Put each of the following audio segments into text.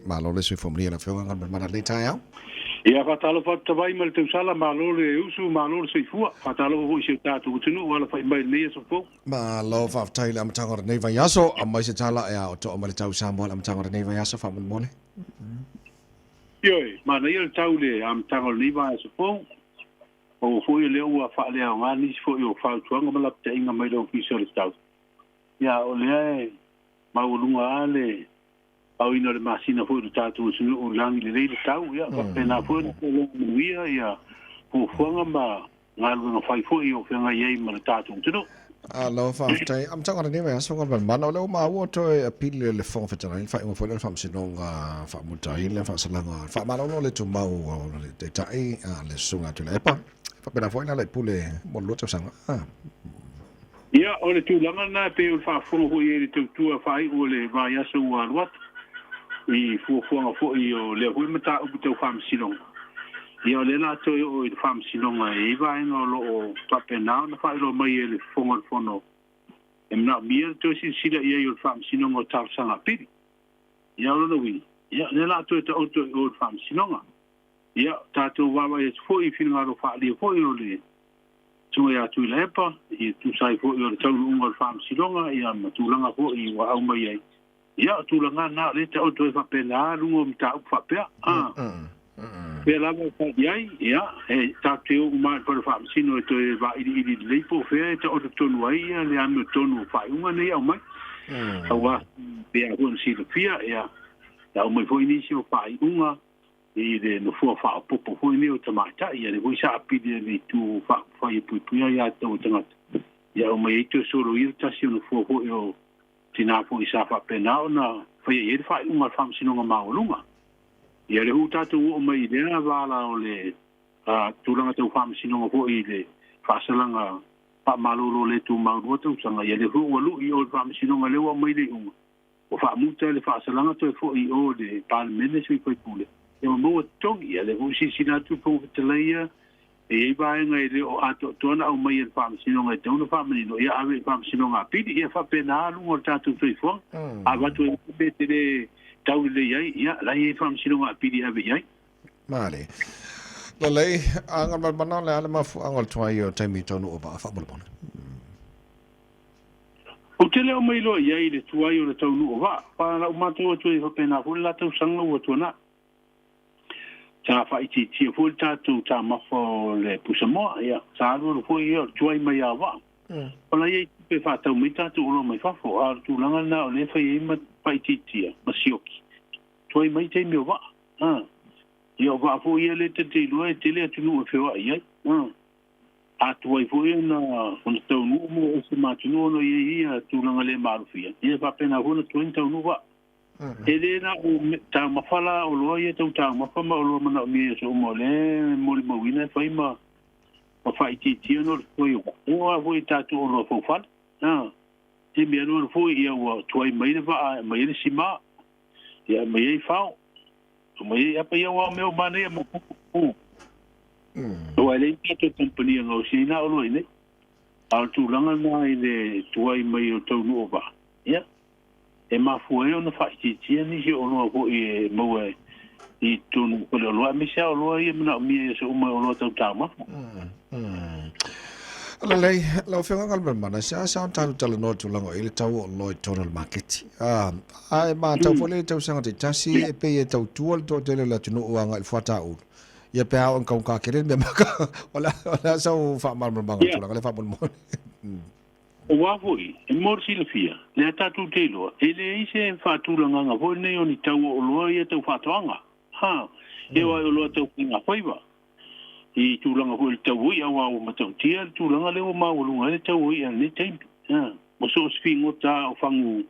Malo le soifua manuia lau Afioga Galumalemana i lenei taeao. Ia, faatalofa atu Tavai ma le tausala, malo le usu, malo le soifua. Faatalofa foi i si o tatou atunuu ua alafai mai i lenei aso fou. Malo faafetai i le amataga o lenei vaiaso. Aumai se tala e aotoa mai le tau Samoa i le amataga o lenei vaiaso faamolemole. Ioe, manaia le tau i le amataga o lenei vaiaso fou. Maua foi o lea ua faaleaoga nisi foi o fautuaga ma lapataiga mai le Ofisa o le Tau. Ia, o lea e maualuga lava le aoina o le masina foi i lo tatou atunuu i lagi lelei le tau. Ia, faapena foi ona tologa manuia ia fuafuaga ma galuega fai foi o feagai ai ma le tatou atunuu. Malo faafetai. Amataga o lenei vaiaso Galumalemana, o lea ua maua toe apili le Fofoga Fetalai i le faaiuga foi lea o le Faamasinoga faamutaina le faasalaga faamalolo le tumau o le Taitai le Susuga Tuilaepa. Faapena foi le Pule mo le 2 tausaga. Ia, o le tulaga lena e pei o le faafofoga foi i ai i le tautua faaiu o le vaiaso ua alu atu i fuafuaga foi o lea foi mataupu tau faamasinoga. Ia, o lea o le a toe oo i le faamasinoga e i ai vaega o lo o faapena ona faailoa mai e le Fofoga o le Fono e manaomia le toe silasila i ai o le faamasinoga o talosaga apili. Ia, o lona uiga, ia, o lea o le a toe taoto i o i le faamasinoga. Ia, tatou vaavaai atu foi i finagalo faaalia foi o le Susuga ia Tuilaepa, e tusa ai foi o le taunuuga o le Faamasinoga, ia ma tulaga foi ua aumai ai. Ia, o tulaga na o lea e taoto ai faapena luga o mataupu faapea. A fea lava e fai i ai, ia, e tatou te o uma lava i le fale faamasino e toe vailiili lelei po o fea e taoto tonu ai ia le amiotonu o faaiuga nei e aumai. Aua pei lava foi ona silafia, ia, e aumai foi nisi o faaiuga i le nofoa faaopoopo foi nei o tamaitai, ia lea foi sa apili e le Itu Faaupufai e puipuia aia tatau a tagata, ia aumai ai toe soloia le tasi o nofoa foi o tina foi sa faapena ona faia i ai le faaiuga a le Faamasinoga Maualuga. Ia lea foi ua tatou oo mai i lea vala o le tulaga tau faamasinoga foi i le faasalaga faamalolo le tumau 2 tausaga, ia lea foi ua lui i o i le Faamasinoga lea ua aumai le iuga. Ua faamuta le faasalaga toe foi i o i le Palemene sui faipule, ia ua maua totogi. Ia lea foi ua silasila atu le Fofoga Fetalai ia, e i ai vaega e le o atoatoa ona aumai e le Faamasinoga e tatau ona faamanino, ia ave i le Faamasinoga Apili. Ia faapena luga o le tatou soifuaga. A avatu ai se mea e te le tau lelei ai, ia la e i ai Faamasinoga Apili e ave i ai. Male. Lelei, a Galumalemana, o le a le mafuaaga o le tuai o taimi taunuu o vaa faamolemole? Ou te le o mailoa i ai i le tuai o le taunuu o vaa, a na ou matau atu ai faapena foi le la tausaga ua tuanai. Sa faaitiitia foi le tatou taumafa o le pusamoa, ia, sa alualu foi ia o le tuai mai lava o vaa. O la e i ai tupe e faatau mai tatou oloa mai fafo, a o le tulaga lena o lea e fai ai ma faaitiitia ma sioki, tuai mai taimi o vaa. Ia o vaa foi ia lea ta te iloa e tele atunuu e feoai ai. A tuai foi ona taunuu mo ese ma atunuu ona i ai ia tulaga le maalofia, ia e faapena foi ona tuai ona taunuu vaa. E le na o taumafa la oloa ia tau taumafa ma oloa manaomia i aso uma o lea e molimauina e fai ma faaitiitia ona o le tuai o vaa. E oo lava foi i tatou oloa faufale, taimi alualu foi ia ua tuai mai le vaa e aumai ai le sima, ia aumai ai fao, aumai ai apa, ia aua o mea uma lava nei e maopoopo. Aua e leai ni tatou kamupani e gaosia ai na oloa i inei. A o le tulaga lena i le tuai mai o taunuu o vaa, ia, e mafua ai ona faaitiitia nisi o oloa foi e maua i totonu o faleoloa, aemaise lava oloa ia e manaomia i aso uma, oloa tau taumafa. Lelei, lau Afioga Galumalemana, e seasea ona tatou talanoa i le tulaga o i ai le tau o oloa i totonu o le maketi. A e matau foi lea i tausaga taitasi, e pei e tautua le toatele o le atunuu agai i le fuata ulu. Ia pe a oo ina taugata tele le mea maka. O le a sau faamalamalamaga i le tulaga lea faamolemole? Aua foi, e mo le silafia, lea tatou te iloa, e leai se faatulagaga foi lenei o ni tau o oloa ia tau faatoaga, ha, e oo lava i oloa tau faigafaiva, i tulaga foi o le tau o i'a, aua ua matautia le tulaga lea ua maualuga ai le tau o i'a i lenei taimi. Ha, ua so o se figota lava o fagu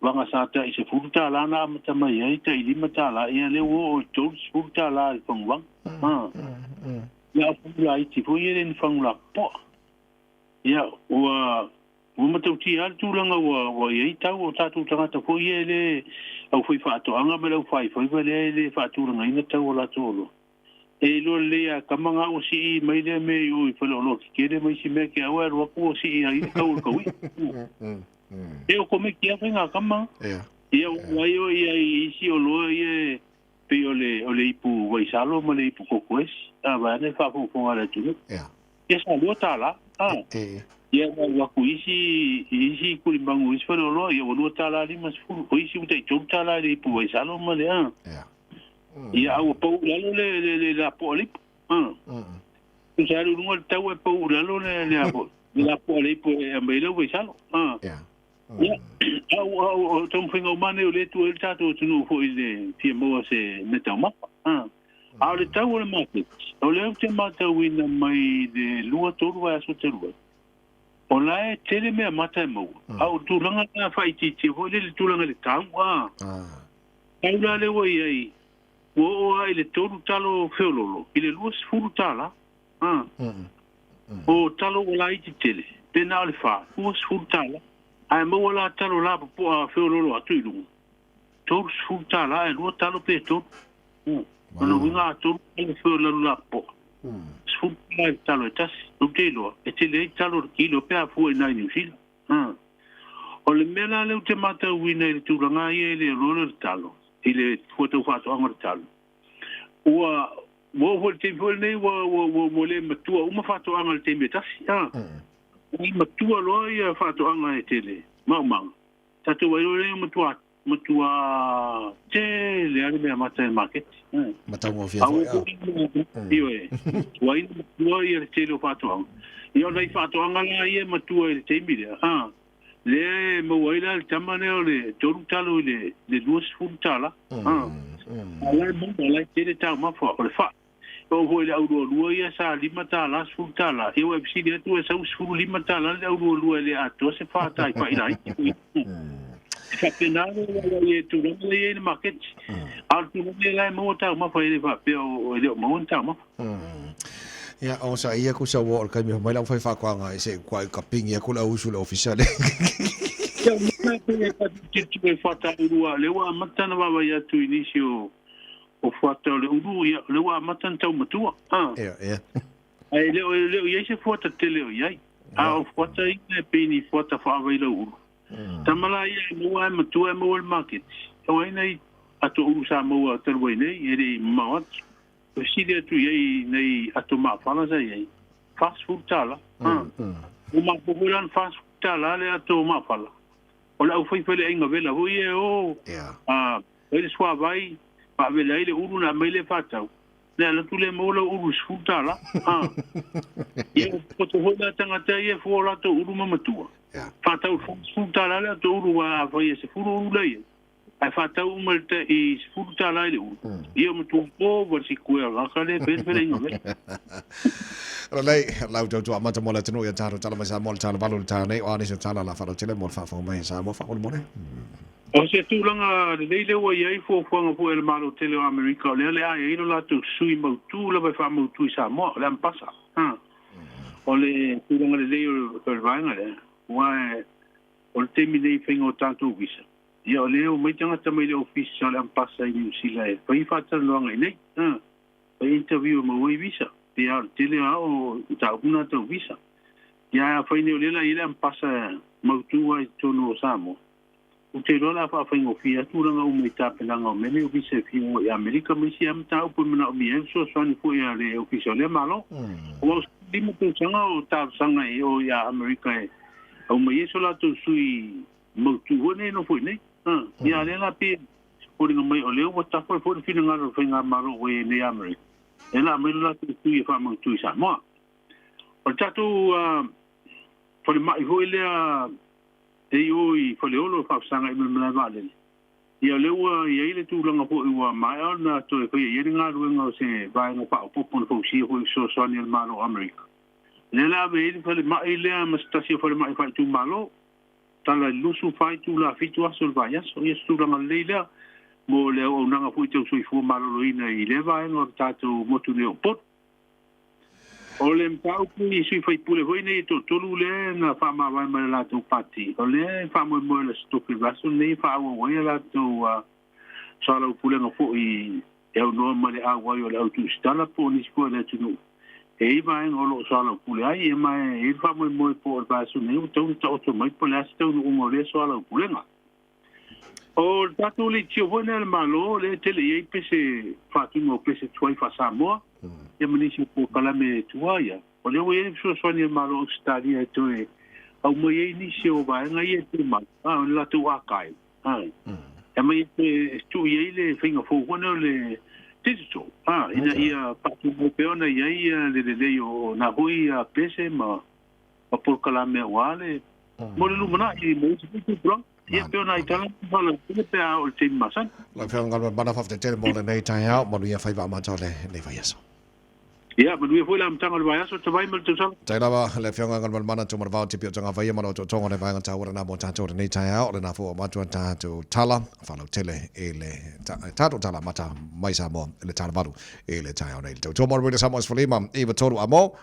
vaga sa tai $10 na amata mai ai, tai $5, ia lea ua oo i $30 i le fagu vaga. Ha, ia a o fagu laiti foi e le o ni fagu lapopoa. Ia, ua ua matautia lava le tulaga ua ua i ai tau o tatou tagata foi ia e le aufaifaatoaga ma le aufaifaiva lea e le faatulagaina tau o latou oloa. E iloa lelei lava e tama na ua sii mai lea mea i o i faleoloa tetele ma isi mea te aua e alu atu ua sii ai le tau o le taui'a. E okomeki lava faiga a tama. Ia ua ai o ia i isi oloa ia pei o le ipu vaisalo ma le ipu kokoesi. A vaeane le faafogafoga a le atunuu. Ia sa $2. Ia ua atu isi kulimagu isi faleoloa ia ua $2.50. O isi ua tai $3 i le ipu vaisalo ma le a. Ia a ua pau i lalo le lapoa o le ipu. Tusa ai le uluga le tau e pau i lalo le a foi. Le lapoa o le ipu e aumai ai lau vaisalo. Ia, au taumafaiga uma nei o lea e tua ai le tatou atunuu foi i le fia maua se mea taumafa. A o le tau o le maketi, o lea ou te matauina mai le 2-3 vaiaso talu ai, o la e tele mea mata e maua. A o tulaga la faaitiitia foi lele tulaga i le tau. Tau la lea ua i ai, ua oo lava i le 3 talo feololo i le $20. O talo ua laiti tele, pe na o le 4, $20. Ae maua la talo la popoa feololo atu i luga, $30 ae 2 talo pe 3. Ona uiga a 3 talo feololo la popoa, $10 i le talo e tasi. Ou te iloa, e tele ai talo o le kilo pe a fua i nai Niu Sila. O le mea la lea ou te matauina i le tulaga ia i le oloa lea o le talo, i le fua tau faatoaga o le talo, ua oo foi i le taimi foi lenei ua le matua uma faatoaga i le taimi e tasi. Ua matua loa ia faatoaga e tele maumaga. Tatou ai loa lea matua tele ale mea mata i le maketi. Mataugofie foi. Ioe. Ua ina matua ia le tele o faatoaga. Ia o nai faatoaga la ia matua i le taimi lea. Lea e maua ai la le tama lea o le 3 talo i le $20. Ala e maua la e tele taumafa o le faa. O foi le aulualua ia sa $5, $10. Ia ua e fesili atu e sau $15 le aulualua e le atoa se fātai faailai. Faapena le ia tulaga lea i le maketi. A o le tulaga lea e maua taumafa e le faapea o e le o maua ni taumafa. Ia, o sa ia ku sa ua o le kaimi mai lau fai faatoaga e se kua i kapingi aku le ausu le ofisa le. Ia, o mea e patutiti e fuata urua, le ua amata na vaavaai atu i nisi o fuata o le ulu, ia, le ua amata na taumatua. Ia. Ai le o i ai se fuata tele o i ai. A o fuata ia e pei ni fuata faavai lau ulu. Tamala ia e maua e matua e maua le maketi. O ai nei ato ulu sa maua talu ai nei, e le i mamao atu. O sili atu i ai nei ato maafala sa i ai. $40. O maafala lan $40 le ato maafala. O le au faifale ainga vela hui e o. Ai le suavai, paavele ai le ulu na mai le whātau. Le ala tu le maua ulu $10. Ia o te hoi la tangata ia fua lato ulu mamatua. Whātau $10 le ato ulu wa awhai e se furu ulu leia. Ai whātau uma le i $10 i le ulu. Ia matua po wa si kue raka le pere inga vela. Lei, lau tau tua mata mo le tanu ia taro tala mai sa mo le tala valu le tala nei o ane se tala la wharo tele mo le whaafo mai sa mo whaafo mo le. O se tulaga lelei lea ua i ai fuafuaga foi e le Malo tele o Amerika, o lea le a i ai lo latou sui mautū lava e faamautū i Samoa, o le ampasa. O le tulaga lelei o le vaega lea, ua o le taimi nei faiga o tatou visa. Ia o lea o mai tagata mai le ofisa o le ampasa i Niu Sila e fai faatalanoaga i nei. Fai interview e maua ai visa. Ia o le tele a o mataupu na tau visa. Ia a fai nei o lea la i le ampasa mautū ai totonu o Samoa. O te iloa la faafaigofie atu tulaga uma i tapenaga o mea nei o visa e fia o i Amerika ma isi lava mataupu e manaomia ai fesoasoani foi a le ofisa o lea Malo. Ua o 5 tausaga o talosaga i o ia Amerika e aumai ai so latou sui mautū foi nei nofo i nei. Ia lea la pe foliga mai o lea ua tafa foi le finagalo o le faigamalo ua i ai nei Amerika. E la aumai lo latou sui e faamautū i Samoa. O le tatou falemai foi lea e i o i Faleolo e faafasaga i malae vaalele. Ia lea ua i ai le tulaga foi ua maea ona toe faia i ai le galuega o se vaega faaopoopo na fausia foi i fesoasoani a le Malo o Amerika. Lea la ave ai le falemai lea ma se tasi o falemai faaitumalo. Tala i 24 itula 7 aso le vaiaso. Ia se tulaga lelei lea mo le auaunaga foi tau soifua maloloina i lea vaega o le tatou motu nei o Upolu. O le mataupu i sui faipule foi nei e toatolu lea na faamavae mai le latou pati. O lea e faamoemoe le Aso Tofi vaiaso lenei e faaauau ai a latou soalaupulega foi e aunoa ma le auai o le autuusitala po o nisi foi o le atunuu. E i vaega o loo soalaupule ai, e ma e i le faamoemoe po o le vaiaso nei ua tau na taoto mai po o le a se taunuuga o lea soalaupulega. O le tatou leitio foi lea a le Malo lea e tele i ai pese faatino o pese tuai faa-Samoa, ia ma nisi o polokalame tuai ia. O lea ua i ai le fesoasoani a le Malo o Ausetalia e toe aumai ai nisi o vaega ia e tumau, a o le latou archive, a. E aumai e toe tuu i ai le faiga fou foi lea o le digital, a, ina ia faatumau pea ona i ai le lelei o na foi pese ma polokalame aua le mo le lumanai mo isi foi tupulaga. Ia pei o nai tala faalauaitele pe a oo i le taimi masani. Lau Afioga Galumalemana, faafetai tele mo lenei taeao, manuia faiva amata o lenei vaiaso. Ia, manuia foi le amataga o le vaiaso, tavai ma le tausaga. Tai lava le Afioga Galumalemana Tumanavao Tipi o Tagavaia ma le otootoga o le vaega taua lena mo tatou i lenei taeao, o lena foi ua avatu a tatou tala faalautele i le tatou tala amata mai Samoa i le tala 8 i le taeao nei. Le tautua mo le Samoa 15 93 amo.